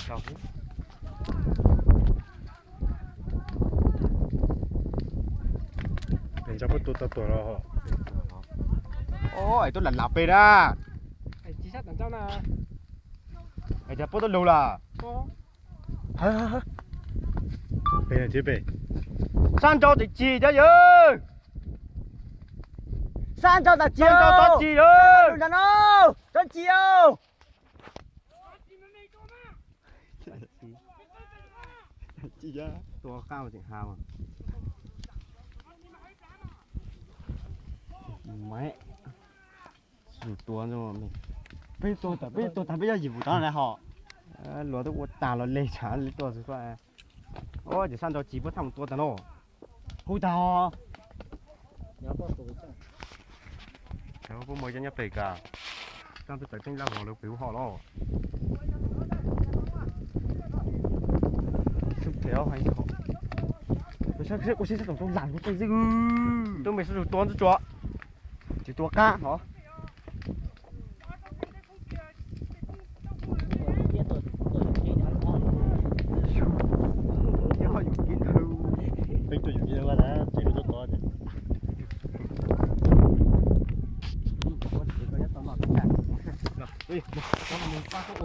Pem ntsa puab tua tau tuag los. Os, es tuab lam lam pem na. Es cas puab tuab lug lawm. Pem, pem. Sab nrau tseem cig thiab yawg. Sab nrau tseem cig yawg. Sab nrau tseem cig. Tua qab tseem ha. Tua, peb tua tag peb yog yim vus tod na hos. Luag twb ua tag los le tshav li tua xwb. Os, ces sab nrau tseem puab thaj mus tua tag no. Hu tag. Puab muaj cov nyob pem kas. Sab peb tawm teeb lab vog lawv pem ub hov los. Sab pem ub hov. Ua sab tom lam xwb. Tub me sab tus tua ntsuj tsua. Tsis tua qab hov. Peb tuaj yus kiv ntawd, tsev tuaj tod ces.